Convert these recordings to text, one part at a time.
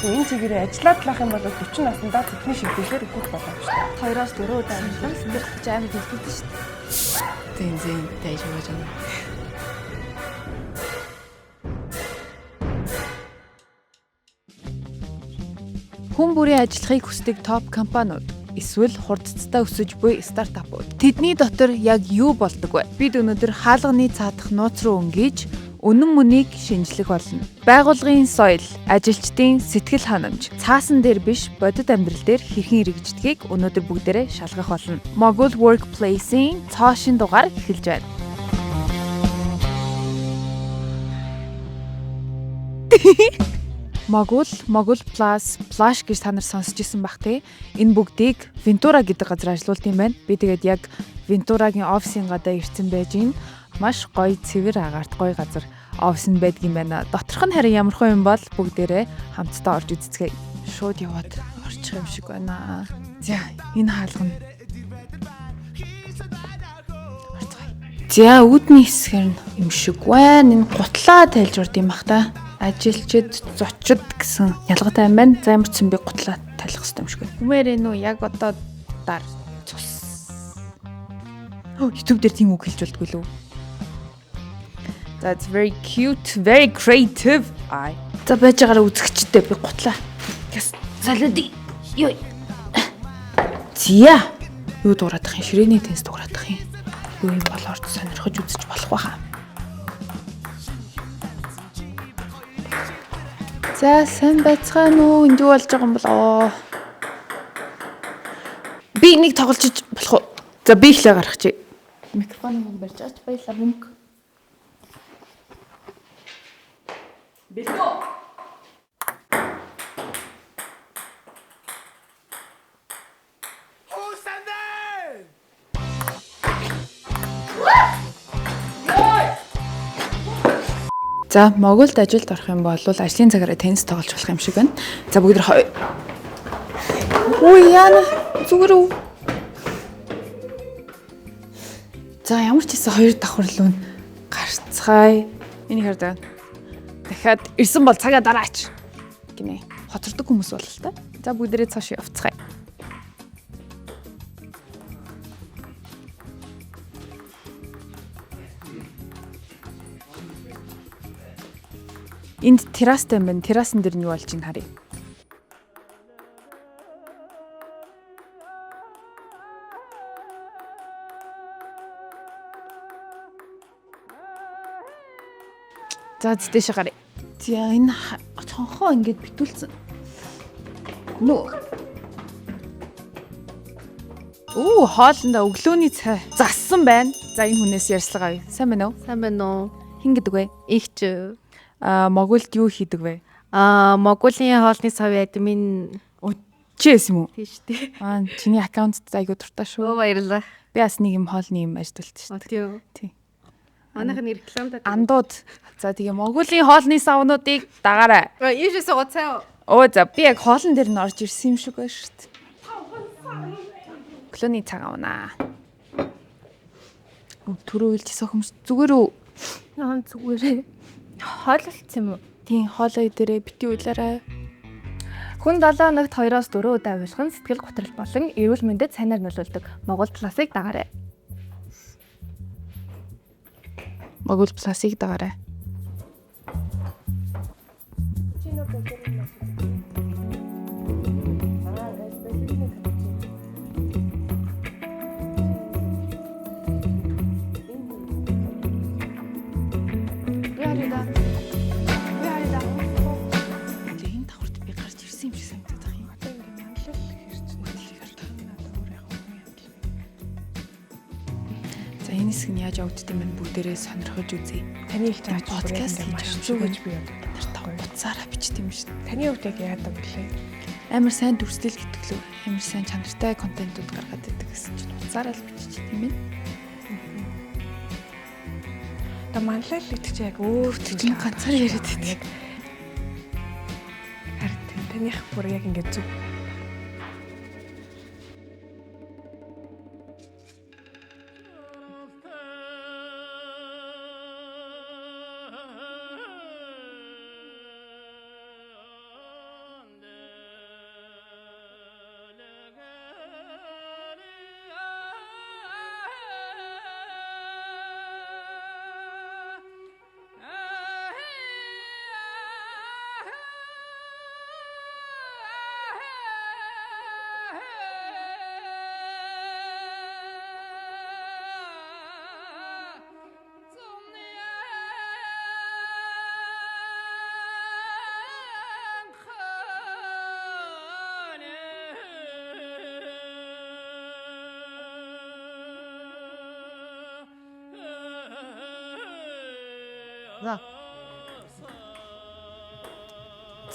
Магадгүй энэ чигээрээ ажиллаад лах юм бол 40 наснда зүрхний шигдэлээр үхэх боломжтой. 2-оос 4 удаа амжилан сэтгэл хөдлөж амар төлөвлөдөг шүү дээ. 全然大丈夫じゃない。 Хүн бүрийн ажиллахыг хүсдэг топ компаниуд эсвэл хурдцтай өсөж буй стартапууд. Тэдний дотор яг юу болдог вэ? Бид өнөөдөр хаалганы цаадах нууц руу өнгийж үнэн мөнийг шинжлэх болно. Байгууллагын соёл, ажилчдын сэтгэл ханамж, цаасан дээр биш бодит амьдрал дээр хэрхэн хэрэгждгийг өнөөдөр бүгдээрээ шалгах болно. Mogul Workplace-ийн цоо шин дугаар эхэлж байна. Mogul, Mogul Plus, Plush гэж та нар сонсч ирсэн бах тий. Энэ бүгдийг Ventura гэдэг газар ажилуулт юм байна. Би тэгээд яг Ventura-гийн офисын гадаа ирсэн байж гин. Маш гоё цэвэр агаарт гоё газар офис нь байдгийн байна. Доторх нь харин ямархуу юм бол бүгдээрээ хамтдаа орж үзцгээе. Шууд яваад орчих юм шиг байна. За, энэ хаалга нь орцгоё. За, үүдний хэсгээр нь юм шиг байна. Энэ гутлаа тайлж урд юм бах та. Ажилчид, зочид гэсэн ялгатай юм байна. За, ямар ч юм би гутлаа тайлах хэрэгтэй юм шиг байна. Хүмээр энэ үү яг одоо дар цус. YouTube дээр тийм үг хэлж болдгүй лүү. That's very cute, very creative. I. За байж байгаараа үзэгчтэй би гутлаа. Яс солиод. Йой. Зя. Юу дуурайдах юм? Ширээний тэнс дуурайдах юм. Юу юм бол орж сонирхож үзэж болох байхаа. За сайн байцгаана уу? Энд юу болж байгаа юм бол? Би энийг тоглож болох уу? За би эхлээ гаргах чи. Микрофоныг мөн барьж авч баялаа мөнгө. Бэлгөө. За Монголд ажилд орох юм бол ажлын цагаараа теннис тоглож болох юм шиг байна. За бүгд тэр Үгүй яана зүгээр үү. За ямар ч хэсэг хоёр давхар руу гарцгаая. Энийг хардаа. Дахиад ирсэн бол цагаа дараач гинэ. Хоцордог хүмүүс бол л та. За бүгдээрээ цааш явцгаая. Энд террастай юм байна. Террасан дээр нь юу болж ийн харъя. За зэтэш гаръя. За энэ цонхоо ингээд битүүлсэн. Нүү. Оо хоолндоо өглөөний цай зассан байна. За энэ хүнээс ярьцлага авъя. Сайн байна уу? Сайн байна уу? Хин гэдэг вэ? Игч. Аа Монголд юу хийдэг вэ? Аа, Монголын хоолны сав админ Чи эс юм уу? тийш дээ. Аа чиний аккаунт айгуу дуртай шүү. Өө баярлалаа. Би бас нэг юм хоолны юм ажилтдаг шүү. Тийм. Тий. Манайх нь рекламад. Андууд. За тэгээ Монголын хоолны савнуудыг дагаарай. Ийшээс гоцоо. Оо за би яг хоолн дээр нь орж ирсэн юм шиг байна шүү дээ. Өглөөний цаг авнаа. Түрүү үйлчсэн хүмүүс зүгээр үү? Наа зүгээрээ. Хоололцсон юм уу? Тийм хоолой дээрээ бити уйлаарай. Хүн 7 хоногт 2-оос 4 удаа уйлах нь сэтгэл готрол болон эрүүл мэндэд сайнаар нөлөөлдөг. Монгол Plus-ыг дагаарай. Монгол Plus-ыг дагаарай. Энэ давхарт би гарч ирсэн юм шиг санагдаад байх юм. Одоо ингэ манлал хэрч За энэ хэсэг нь яаж явагдд юм бэ бүгдээрээ сонирхож үзье. Таны хэлж байгаа Подкаст чинь хийж маш байгаа зүг юм гэж шиг би боддог. Нартай утсаараа бичт юм шүү дээ. Таны хувьд яг яадаг вүлээ? Амар сайн дүрслэл гэдэг лүү. Амар сайн чанартай контентууд гаргаад идэг гэсэн чинь утсаараа л бичиж юм байна. Одоо манлал гэдэг чинь яг өөр Чинь ганцаар яриад байдаг. Яг харин тийм, таных бүр яг ингэ зүг.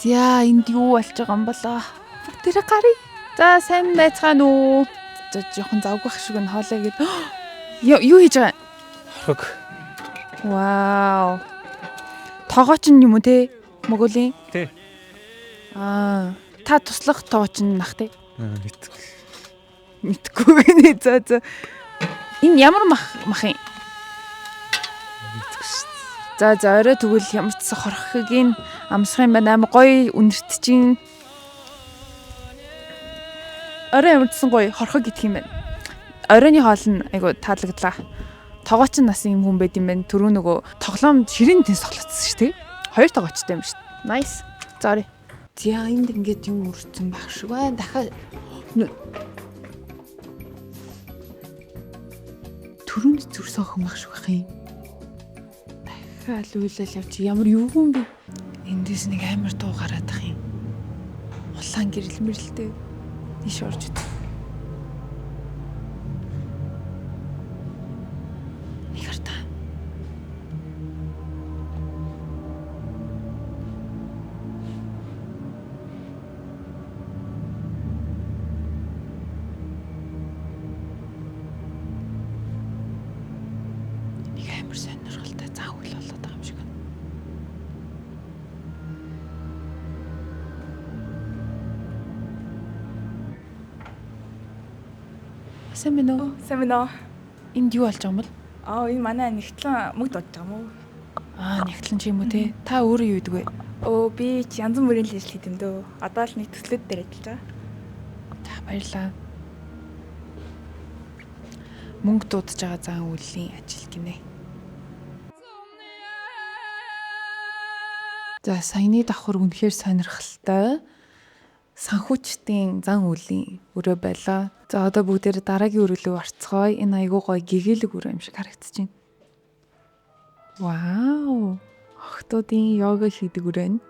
За энд юу болж байгаа юм болоо? Бүгдээрээ гарыг. За сайн байцгаана уу? За жоохон завгүй ах шиг нь хоолой гээд. Юу хийж байгаа юм? Хорхог. Вау. Тогооч нь юм уу те? Монголын? Тий. Аа, та туслах тогооч нь нах те? Мэдгүй. Мэдгүй гэнэ. За за. Энэ ямар мах мах юм? Мэдгүй шүү. За за орой тэгвэл ямар ч сан хорхогийн амсах юм байна. Амар гоё үнэрт чинь. Орой ямар ч сан гоё хорхог идэх юм байна. Оройны хоол нь айгу таалагдлаа. Тогооч нь нас юм хүн байд юм байна. Түрүү нөгөө тоглоом ширээн тэнс тоглоцсон шүү дээ. Хоёр тогоочтой юм шүү дээ. Nice. Sorry. За энд ингээд юм өрцөн байх шиг байна. Дахиад түрүүнд зүрсэн охин байх шиг байх юм. Дахиад уйлал явж ямар юу юм бэ? Эндээс нэг амар дуу гараад ах юм. Улаан гэрэл мэрэлтэй тийш орж идэв. Нэг хартаа. Нэг амар сонирхолтой зан үйл болоод байгаа юм шиг байна. Сайн байна уу? Сайн байна уу? Энд юу болж байгаа юм бол? Аа энэ манай нэгтлэн мөнгө дуудаж байгаа юм уу? Аа, нэгтлэн чи юм уу те? Та өөрөө юу гэдэг вэ? Өө би ч янз бүрийн л ажил хийдэм юм дөө. Одоо л нэг төслүүд дээр ажиллаж байгаа. За баярлалаа. Мөнгө дуудаж байгаа зан үйлийн ажил гинэ. За саяны давхар үнэхээр сонирхолтой. Санхүүчдийн зан үйлийн өрөө байлаа. За одоо бүгдээр дараагийн өрөөлөө орцгоё. Энэ айгуу гоё гэгээлэг өрөө юм шиг харагдаж байна. Вау! Охтуудын йога хийдэг өрөө нь.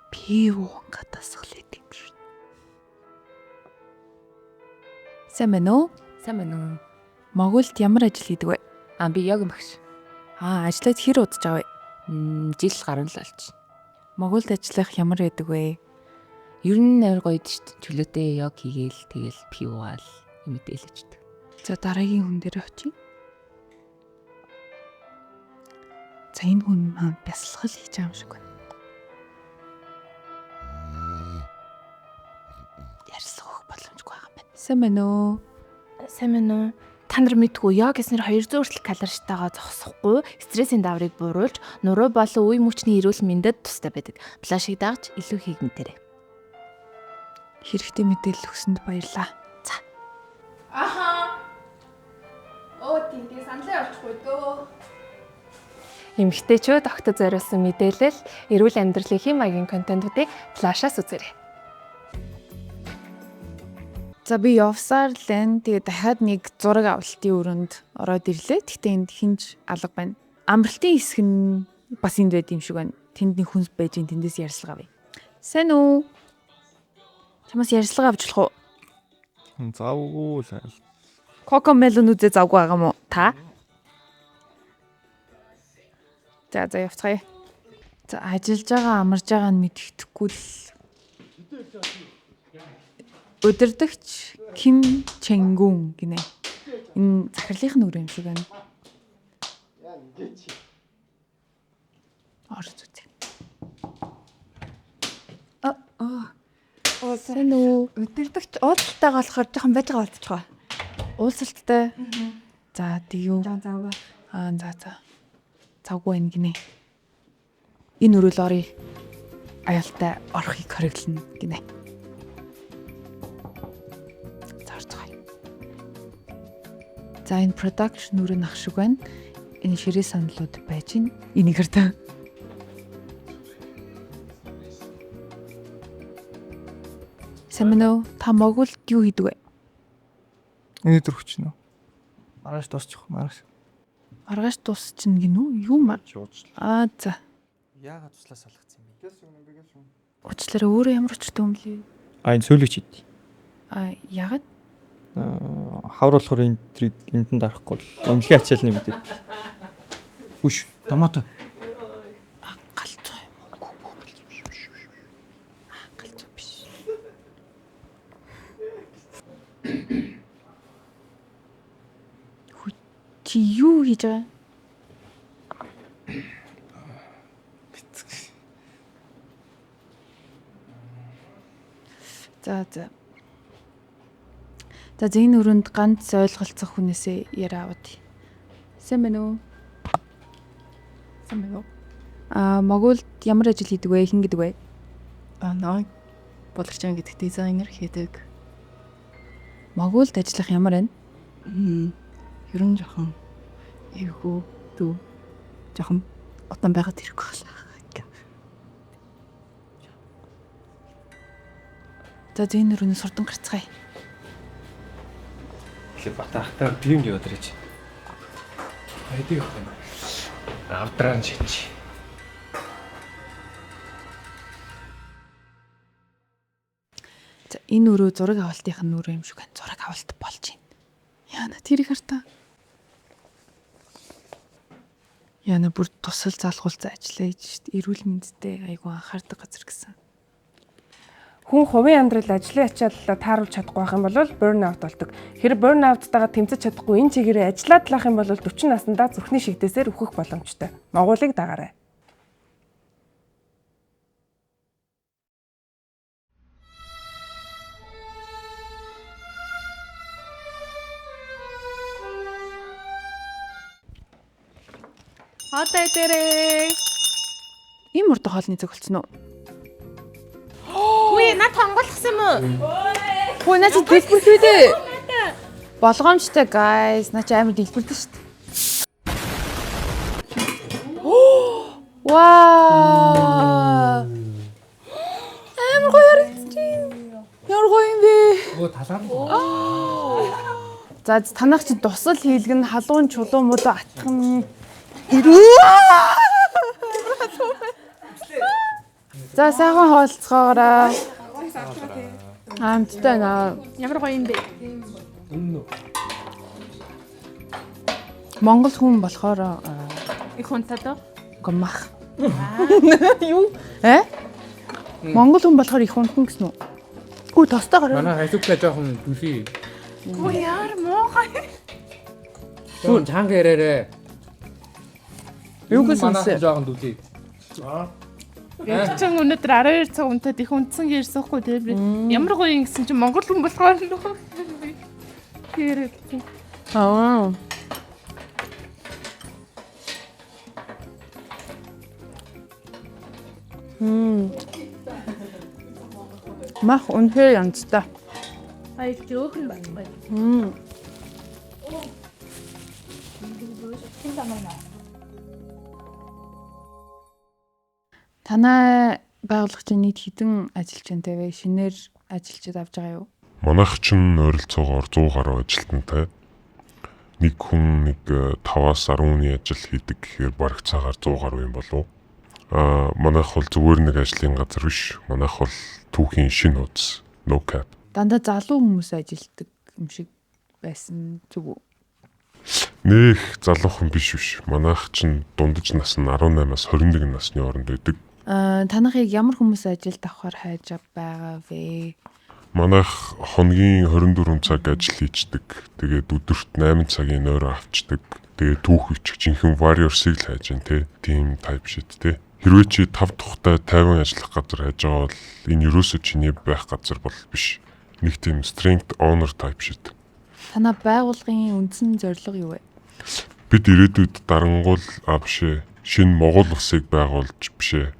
Пив уунга дасгал хийдэг юм шиг. Сайн байна уу? Сайн байна уу? Монголд ямар ажил хийдэг вэ? Аа би йог багш. Аа, ажиллаж хэр удаж байгаа вэ? Жил гарan л болж. Монголд ажиллах ямар байдаг вэ? Ер нь амар гоё дээ шүү дээ. Чөлөөтэй йог хийгээл тэгэл пив уугаал юм мэдээлэждэг. За дараагийн хүн дээр очие. За энэ хүн маань бясалгал хийж байгаа юм шиг байна. Ярилцлага өгөх боломжгүй байгаа юм байна. Сайн байна уу? Сайн байна уу? Та нар мэдгүй йог гэснээр 200 хүртэл калориштайгаа зогсохгүй стрессийн даврыг бууруулж нуруу болон үе мөчний эрүүл мэндэд тустай байдаг. Плашиг дагж илүү хийх мэдэрэй. Хэрэгтэй мэдээлэл өгсөнд баярлалаа. За. Аха. Оо тийм тийм саналаа явуулчихгүй дөө. Эмэгтэйчүүд огтод зориулсан мэдээлэл, эрүүл амьдралын хэм маягийн контентуудыг флашаас үзээрэй. За би явсаар л энэ тэгээ дахиад нэг зураг авалтын өрөөнд ороод ирлээ. Гэхдээ энд хинж алга байна. Амралтын хэсэг нь бас энд байд юм шиг байна. Тэнд нэг хүн байж ин тэндээс ярилцлага авъя. Сайн уу? Чамаас ярилцлага авч болох уу? Завгүй л. Коко мелон үзээ завгүй байгаа мó? Та? За за явцгаая. За ажиллаж байгаа амарж байгаа нь мэддэхгүй л удирдагч Ким Ченгүн гинэ. Энэ захирлынх нь өрөө юм шиг байна. Орж үзье. Аа Оо сайн уу? удирдагч уулзалтайгаа болохоор жоохон байж байгаа болчих гоо. Уулзалттай. За тэгвэл Жоон завгүй. Аа за за. Завгүй байна гинэ. Энэ өрөөл оръё. Аюултай орохыг хориглоно гинэ. За орцгоё. За энэ production өрөө нах шиг байна. Энэ ширээ саналууд байж гин. Энийг хартаа. Сайн байна уу? Та Монголд юу хийдэг вэ? Энэ өдөр хүчин үү? Маргааш дуусчих. Маргааш. Маргааш дуусчихна гинүү? Юу маа? Шуудлаа. Аа за. Яагаад туслаас салгацсан юм бэ? Уучлаарай өөрөө ямар учиртай юм блэ? А энэ сүүлэг чид. А яагаад? Хавар болохоор энэ трийг энд нь дарахгүй л үнэлгээ ачаалны мэдээ. Үш, томато. Галзуу юм уу? Чи юу хийж байгаа? За за. За зэн өрөөнд ганц ойлголцох хүнээсээ яриа аваад. Сайн байна уу? Сайн байна уу? Аа, Монголд ямар ажил хийдэг вэ? Хэн гэдэг вэ? Аа, намайг Болорчон гэдэг дизайнер хийдэг. Монголд ажиллах ямар байна? Ер нь жоохон эвгүй дүү. Жоохон удаан байгаад ирэхгүй байна. За зэн өрөөний сурдан гарцгаая. Тэгэхээр батаахтаа бим яваад ирэж. Хайдаг явах юм. Авдрaan шич. За энэ өрөө зураг авалтынх нь өрөө юм шиг байна. Зураг авалт болж байна. Яна тэрийг хартаа. Яна бүр тусал залгуулсан ажиллаа хийж шít. Эрүүл мэндэд айгүй анхаардаг газар гэсэн. Хүн хувийн амьдрал ажлын ачааллаа тааруулж чадахгүй байх юм бол burn out болдог. Хэрэг burn out-тайгаа тэмцэж чадахгүй энэ чигээрээ ажиллаад лах юм бол 40 наснда зүрхний шигдээсээр өөхөх боломжтой. Могуулыг дагаарай. Одоо дээрээ. Ийм урд хоолны зүг болцсон уу? Хүү над хонголсон юм уу? Хүү наа чи дэлбэрхүү дээ. Болгоомжтой guys, наа чи амар дэлбэрдэн шүү дээ. Вау! Амар гоё харагдчих. Ямар гоё юм бэ? Өө талаар нь. За танах чи тусал хийлгэн халуун чулуу мулуу атах нь ирүү. За сайхан хоолцоогоорой. Амттай наа. Ямар гоё юм бэ? Монгол хүн болохоор Их унтаад уу? үгүй мах. Юу? Э? Монгол хүн болохоор их унтна гэсэн үү? Үгүй тостой гараа. Манай хайсуглаа жоохон дүлий. Гүү яар муухай. Жохон чанга яриарэ. Юу гэсэн Манай үсэ? жоохон дүлий. Яг ч өнөөдөр 12 цаг унтаад их унтсан гэрсэн хгүй тэр би ямар гоё юм гэсэн чинь монгол хүн болохоор нөх. Тэр Аа. Мах үнэхээр янзтай. Баяр зөөхөн байхгүй. Танай байгуулагчийн нийт хэдэн ажилчинтай вэ? Шинээр ажилчид авч байгаа юу? Манайх ч ойролцоогоор 100 гаруй ажилтнтай. Нэг хүн нэг 5-аас 10 хүний ажил хийдэг гэхээр бараг цагаар 100 гаруй юм болов. Аа манайх бол зүгээр нэг ажлын газар биш. Манайх бол түүхийн шинэ хуудас. No cap. Дандаа залуу хүмүүс ажилтдаг юм шиг байсан зүг үү? Нэх залуухан биш биш. Манайх ч дундаж нас нь 18-аас 21 насны хооронд байдаг. Аа танахыг ямар хүмүүс ажилд авахар хайж байгаа вэ? Манайх хоногийн 24 цаг ажил хийждэг. Тэгээд өдөрт 8 цагийн нойроо авчдаг. Тэгээд түүх бичих жинхэнэ warriors-ыг л хайж байна те. Team type shit те. Хэрвээ чи 5 тухтай 50 ажиллах газар хайж байгаа бол энэ ерөөсөө чиний байх газар бол биш. Нэг тийм strength honor type shit. Танай байгууллагын үндсэн зорилго юу вэ? Бид ирээдүйд дарангуул биш ээ. Шинэ Монгол улсыг байгуулж биш ээ.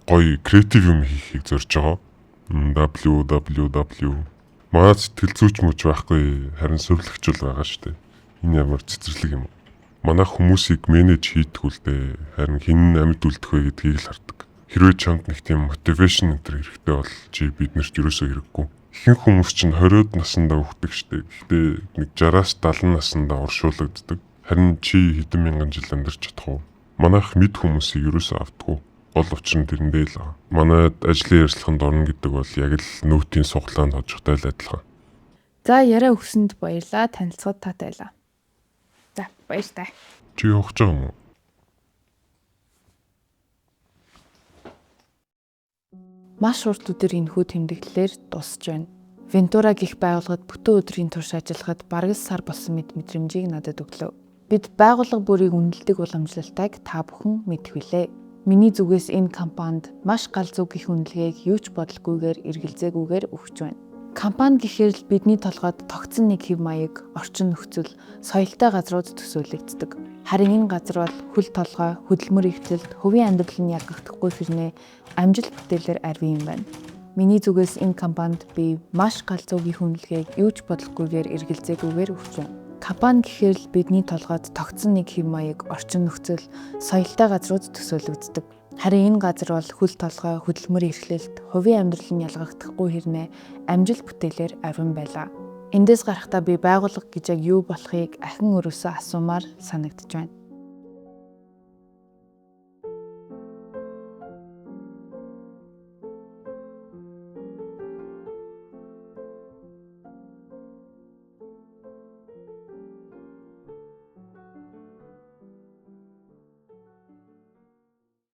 Гоё креатив юм хийхийг зорж байгаа. www. Манай сэтгэл зүйч мөч байхгүй харин сувилагч л байгаа шүү дээ. Энэ ямар цэцэрлэг юм. Манай хүмүүсийг менеж хийдгүү л дээ. Харин хэн нь амьд үлдэх вэ гэдгийг л хардаг. Хэрвээ чамд нэг тийм мотивашн энэ төр хэрэгтэй бол чи биднэрт ерөөсөө хэрэггүй. Ихэнх хүмүүс чинь 20-од наснда өгдөг шүү дээ. Гэхдээ нэг 60-аас 70 наснда оршуулгаддаг. Харин чи хэдэн мянган жил амьдарч чадах уу? Манайх мэд хүмүүсийг ерөөсөө автдаггүй. Гол учир нь тэрэндээ л байгаа. Манайд ажлын ярилцлаганд орно гэдэг бол яг л нүүтийн суглаанд хожихтай л адилхан. За яриа өгсөнд баярлаа. Танилцахад таатай байлаа. За баяртай. Чи явах гэж байгаа юм уу? Маш урт өдөр энэхүү тэмдэглэлээр дуусж байна. Вентура гих байгууллагад бүтэн өдрийн турш ажиллахад бараг л сар болсон мэт мэдрэмжийг надад өглөө. Бид байгууллага бүрийг үнэлдэг уламжлалтайг та бүхэн мэдэх билээ. Миний зүгээс энэ компанид маш галзуу гих үнэлгээг юу ч бодлогүйгээр эргэлзээгүйгээр өгч байна. Компани гэхээр л бидний толгойд тогтсон нэг хэв маяг, орчин нөхцөл, соёлтой газрууд төсөөлөгддөг. Харин энэ газар бол хөл толгой, хөдөлмөр эвтлэлт, хувийн амьдрал нь ялгахдахгүй хэрнээ амжилт бүтээлээр арвин юм байна. Миний зүгээс энэ компанид би маш галзуу гих үнэлгээг юу ч бодлогогүйгээр эргэлзээгүйгээр өгч байна. Компани гэхээр л бидний толгойд тогтсон нэг хэв маяг, орчин нөхцөл, соёлтой газрууд төсөөлөгддөг. Харин энэ газар бол хөл толгой, хөдөлмөр эрхлэлт, хувийн амьдрал нь ялгахдахгүй хэрнээ амжилт бүтээлээр авин байлаа. Эндээс гарахдаа би байгууллага гэж яг юу болохыг ахин өрөөсөө асуумаар санагдаж байна.